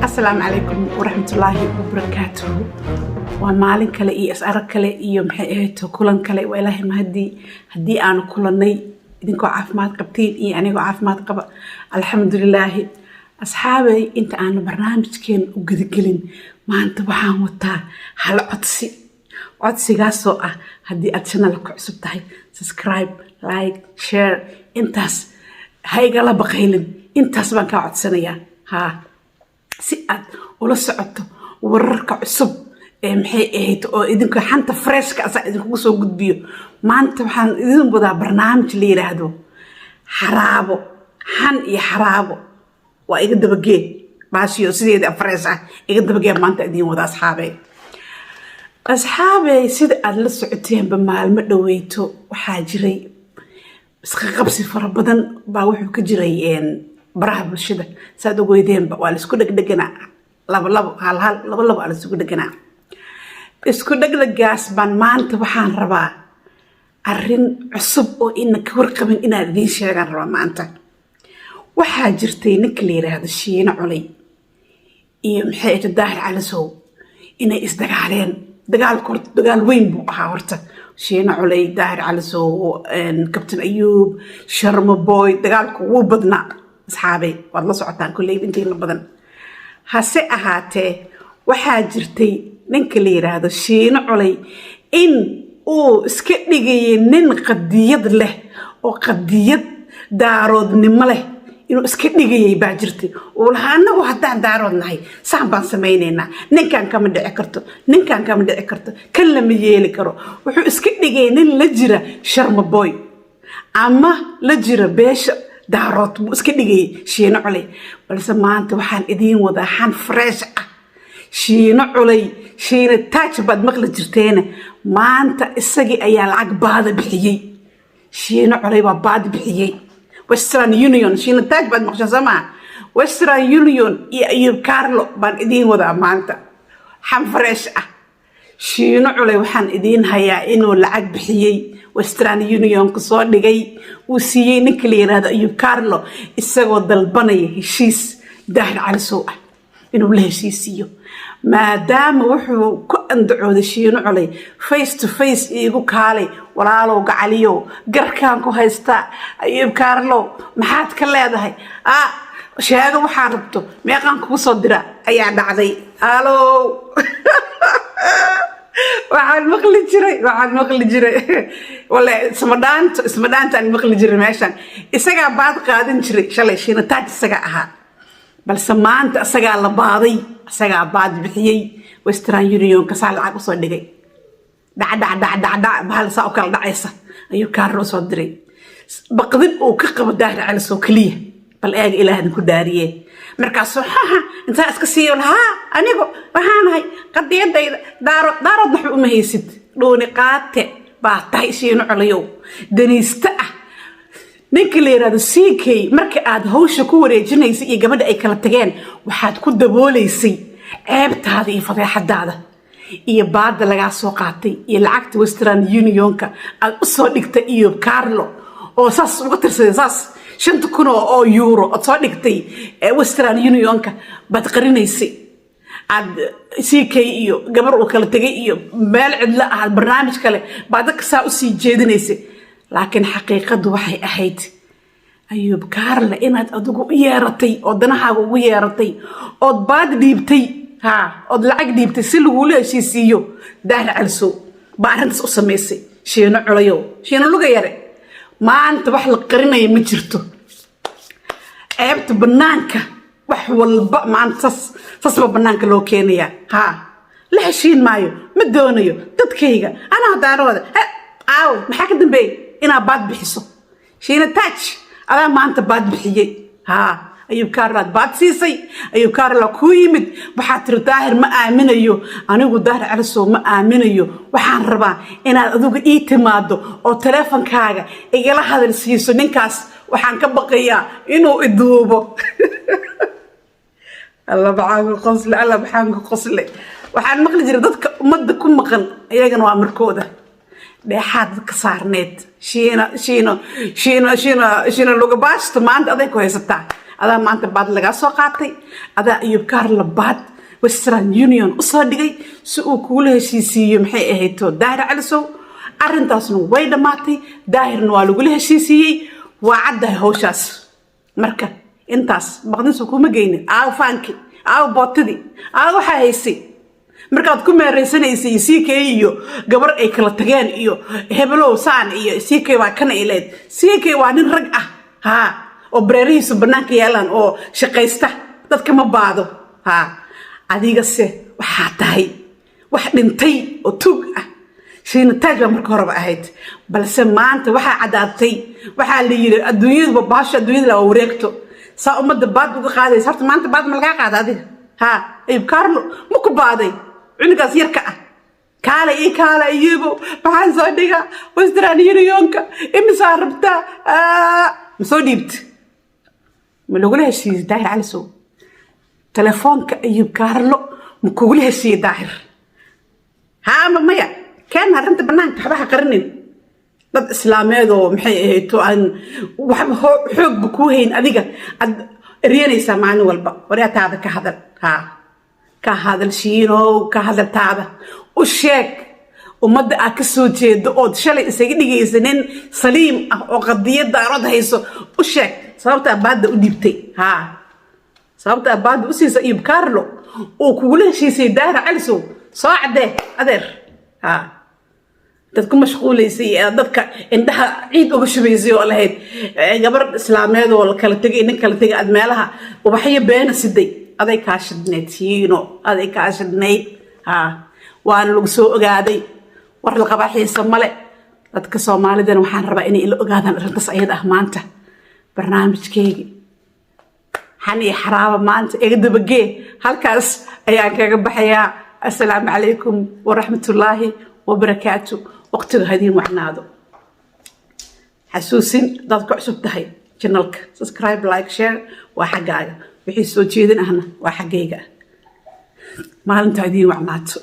Asalaamu calaykum waraxmatullaahi wabarakaatuhu. Waa maalin kale iyo is arag kale iyo, maxay ahayd, kulan kale. Waa Ilaahay mahadii haddii aanu kulannay idinkoo caafimaad qabtiin iyo anigoo caafimaad qaba, alxamdulilaahi. Asxaabay, inta aanu barnaamijkeen u gudagelin, maanta waxaan wataa hal codsi. Codsigaasoo ah, haddii aad channel ka cusub tahay, subscribe, like, share, intaas ha igala baqaylin. Intaas baan kaa codsanayaa, haa, si aad ula socoto wararka cusub ee, maxay ahayd, oo idinka xanta fresh ka asaa idinkugu soo gudbiyo. Maanta waxaan idin wadaa barnaamij la yidhaahdo Xaraabo, xan iyo xaraabo. Waa iga dabagee baashiyo sideeda fresh ah iga dabagee. Maanta idin wada, asxaabey. Asxaabey, sida aada la socoteenba, maalmo dhaweyto waxaa jiray isqaqabsi fara badan baa wuxuu ka jiray baraha bulshada. Saad ogeydeenba, waa laisku dhegdheganaa, labo labo, hal hal, labo labo aa laisugu dheganaa. Isku dhegdhegaas baan maanta waxaan rabaa arrin cusub oo ina ka warqabin inaad idiin sheegaan rabaa. Maanta waxaa jirtay ninka la yiraahdo Shiino Culay iyo, maxay ahayd, Daahir Calasow inay isdagaaleen. Dagaalka horta dagaal weyn buu ahaa. Horta Shiino Culay, Daahir Calasow, Kabtan Ayuub, Sharma Boy, dagaalku wuu badnaa. Asxaabey, waad la socotaan kolley intiina badan. Hase ahaatee, waxaa jirtay ninka la yiraahdo Shiino Culay in uu iska dhigayay nin qadiyad leh oo qadiyad Daaroodnimo leh inuu iska dhigayay baa jirtay. Uu lahaa, "Anagu haddaan Daarood nahay, saan baan samaynaynaa, ninkan kama dhici karto, ninkan kama dhici karto, kan lama yeeli karo." Wuxuu iska dhigayay nin la jira Sharma Boy ama la jira beesha Daarood buu iska dhigayay Shiino Culay. Balse maanta waxaan idiin wadaa xan fresh ah. Shiino Culay, Shiina Taaj baad maqli jirteene, maanta isagii ayaa lacag baada bixiyey. Shiino Culay baa baad bixiyey Western Union. Shiina Taaj baad maqshaan, soo maa? Western Union iyo Ayub Carlo baan idiin wadaa maanta, xan fresh ah. Shiino Culay waxaan idiin hayaa inuu lacag bixiyey, Western Unionka soo dhigay, uu siiyey ninka la yiraahdo Ayub Carlo, isagoo dalbanaya heshiis Daahir Calisow ah inuu la heshiisiiyo, maadaama wuxuu ku andacooday Shiino Culay, "Face to face iigu kaalay, walaalow gacaliyow, garkaan ku haystaa. Ayub Carlo, maxaad ka leedahay? Ah, sheego waxaa rabto, meeqaan kugu soo dira?" Ayaa dhacday. Alow, waxaan maqli jiray wale ismadhaanto, ismadhaantaan maqli jiray. Meeshan isagaa baad qaadan jiray shalay, Shiina Taaj isagaa ahaa, balse maanta isagaa la baaday, isagaa baad bixiyey. Western Unionka saa lacag usoo dhigay, dhac dhac dhac dhac dhac, bahal saa u kala dhacaysa ayuu Kaarlo usoo diray, baqdin uu ka qabo Daahir Calisoo keliya. Bal eega, Ilaah idinku dhaariye. Markaasuu haha intaa iska siiyo lahaa, "Anigu waxaanahay qadiyadayda Daarood." Daarood waxba uma haysid, dhuuni qaate baa tahay, Shiino Culayow, daniiste ah. Ninka la yiraahdo CK, marka aad hawsha ku wareejinaysay iyo gabadha ay kala tageen, waxaad ku daboolaysay ceebtaada iyo fadeexadaada iyo baada lagaa soo qaatay iyo lacagta Western Unionka aad usoo dhigtay iyo Carlo oo saas uga tirsaday, saas 5,000 oo euro ood soo dhigtay Western Unionka baad qarinaysay. Aad CK iyo gabar uu kala tegay iyo meel cidlo ah, barnaamij kale baa dadka saa usii jeedinaysay. Laakiin xaqiiqadu waxay ahayd, Ayuub Kaarle, inaad adigu u yeeratay oo danahaaga ugu yeeratay, ood baad dhiibtay, ha, ood lacag dhiibtay si lagula heshiisiiyo Daahir Calisow baa arrintaas u samaysay. Shiino Culayow, Shiino luga yare, maanta wax la qarinaya ma jirto. Ceebta banaanka, wax walba maanta sas sasba banaanka loo keenayaa. Haa, la heshiin maayo, ma doonayo dadkayga, anaa Daarooda. Aaw, maxaa ka dambeeyey? Inaa baad bixiso. Shiina Taaj, adaa maanta baad bixiyey. Haa, Ayub Kaarlaad baad siisay. Ayub Kaarla kuu yimid, waxaad tiri, "Daahir ma aaminayo anigu, Daahir Calisow ma aaminayo. Waxaan rabaa inaad adigu ii timaado oo taleefonkaaga igala hadal siiso ninkaas. Waxaan ka baqayaa inuu iduubo." Alla maxaan ku qosle, alla maxaan ku qosle! Waxaan maqli jiray, dadka ummadda ku maqan iyagana waa markooda. Dheexaad dadka saarneed, Shiina, Shiino, Shiino, Shiino, Shiino lugabaashto, maanta aday ku haysataa. Adaa maanta baad lagaa soo qaatay. Adaa Ayub Kaarla baad Western Union usoo dhigay si uu kuula heshiisiiyo, maxay ahayto, Daahir Calisow. Arrintaasna way dhammaatay, Daahirna waa lagula heshiisiiyey. Waa caddahay hawshaas. Marka intaas baqdinsu kuma geynin. Aaw faanki? Aaw bootidii? Aaw waxaa haysay markaad ku meereysanaysay CK iyo gabar ay kala tageen iyo hebelow saan iyo CK waa kana ileed? CK waa nin rag ah, haa, oo bareerihiisu bannaanka yaalaan oo shaqaysta, dadka ma baado. Haa, adigase waxaa tahay wax dhintay oo tuug ah. Shiina Taaj baa marka horeba ahayd, balse maanta waxaa caddaatay. Waxaa la yidhi adduunyaduba baasho, adduunyada waa wareegto. Saa ummadda baad uga qaadaysa. Horta maanta baad ma lagaa qaada adiga? Haa, Ayub Kaarlo ma ku baaday cunugaas yarka ah? Kaale ii kaale, Ayubo, maxaan soo dhigaa Western Unionka? Imisaa rabtaa? Ma soo dhiibta? Ma lagula heshiiyey Daahir Calisow? Telefoonka Ayub Kaarlo ma kugula heshiiyey Daahir, haa ama maya? Keen arrinta banaanka, waxba ha qarinin. Dad islaameed oo, maxay ahayd, aan waxba xoogba kuu hayn adiga aad eryanaysaa maalin walba. Waryaa, taada ka hadal. Haa, ka hadal, Shiinow, ka hadal. Taada u sheeg ummadda aad ka soo jeedo ood shalay isaga dhigaysa nin saliim ah oo qadiyadda arod hayso. U sheeg sababta abaadda u dhiibtay. Haa, sababta abaadda u siisa Ayub Carlo uu kugula heshiisay Daahir Calisow, soo caddee, adeer. Haa, dad ku mashquulaysay ee dadka indhaha ciid uga shubaysay oo lahayd gabar islaameed oo la kala tegay, nin kala tegay, aad meelaha ubaxyo beena siday, aday kaa shidhnayd, Shiino, aday kaa shidhnayd. Haa, waana lagu soo ogaaday. War la qabaa xiisa male. Dadka Soomaalidana waxaan rabaa inay ila ogaadaan arrintaas ayada ah. Maanta barnaamijkeygi xan iyo xaraaba maanta iga dabagee, halkaas ayaan kaga baxayaa. Assalaamu calaykum waraxmatullaahi wabarakaatu. Waqtiga hadiin wacnaado. Xasuusin, hadaad ku cusub tahay channelka, subscribe, like, share waa xaggaaga, wixii soo jeedin ahna waa xaggayga. Maalinta idiin wacnaato.